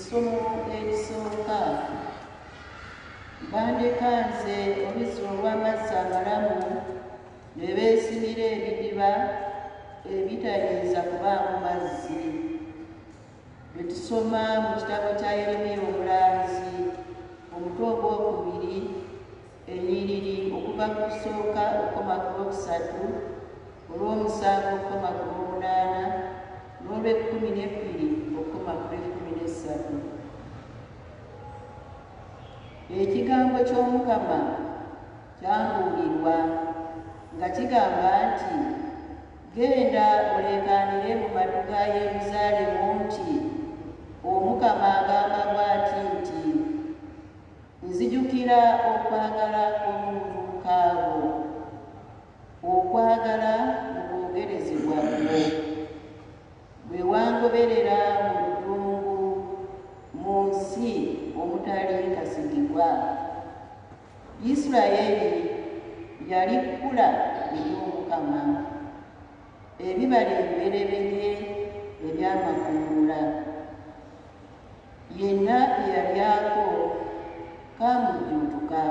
Ekissomo ekisooka bandeka nze oluzzi olw'amazzi amalamu ne beesimira ebidiba ebitayinza kubaamu mazzi. Bye tusoma mu kitabo kya Yeremiya omulanzi omutwe ogwokubiri ennyiriri okuva ku lusooka okukoma ku lwokusatu, olw'omusanvu okukoma ku lw'omunaana n'olw'ekkumi n'ebbiri okukoma ku lw'ekkumi n'essatu. Ekigambo ky'Omukama kyambuulirwa nga kigamba nti, Genda oleekaanire mu matu ga Yeruzaalemu nti, Omukama agamba bw'ati nti, Nzijukira okwagala kw'omu buvubuka bwo, okwagala mu bwogerezebwa bwo, bwe wangoberera mu ddungu, mu nsi omutali kasigibwa. Yisirayeli yali kkula eri Omukama, ebibala ebibereberye eby'amakungula. Yenna eyalyako kaamujjuutuka,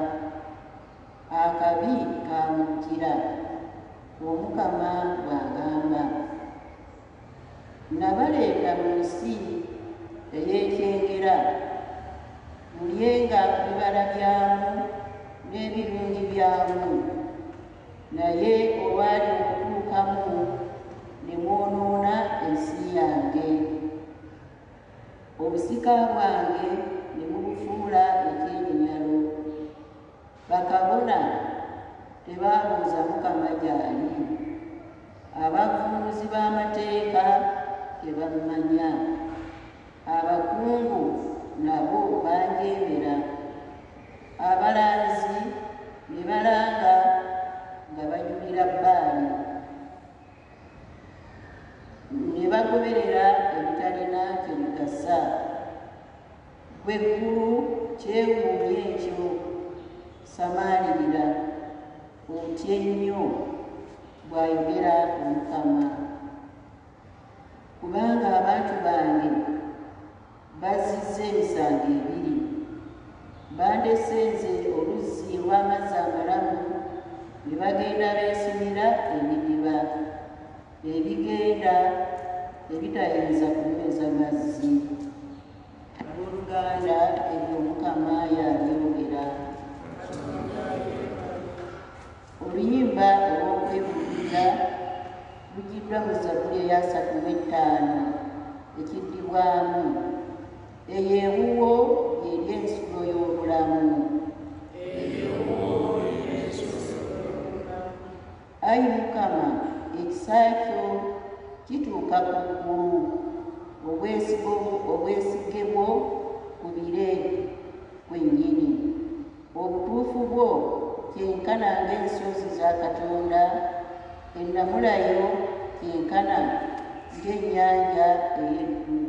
akabi kaamujjira, Omukama bw'agamba. Nabaleeta mu nsi ey'ekyengera, mulyenga ku bibala byamu n'ebirungi byamu, naye olwali okutuukamu ne mwonoona ensi yange. Obusika bwange ne mubufuula ekyenyinyalo. Bakabona tebaabuuza Mukama gy'ali, abavvuunuzi b'amateeka tebammanya, abakungu nabo banjeemera, abalanzi ne balanga nga bajulira Baali, ne bagoberera ebitalina kye bigasa. Ggwe eggulu kyewuunye ekyo, samaalirira, otye nnyo, bw'ayogera Omukama. Kubanga abantu bange bazzizza emisango ebiri, bandese nze oluzzi olw'amazzi amalamu, ne bagenda beesimira ebidiba ebigenda ebitayinza kunyweza mazzi. Abooluganda, ebyo Omukama y'abyogera. Oluyimba olw'okwebuulirira luggyiddwa mu Zabbuli ey'asatu mu ettaano ekiddibwamu, Eyo ewuwo y'eri ensulo y'obulamu. Ayi Mukama, ekisa kyo kituuka ku ggulu, obwesige bwo ku bire kwennyini. Obutuufu bwo kyenkana ng'ensozi za Katonda, ennamula yo kyenkana ng'ennyanja ey'eddungu.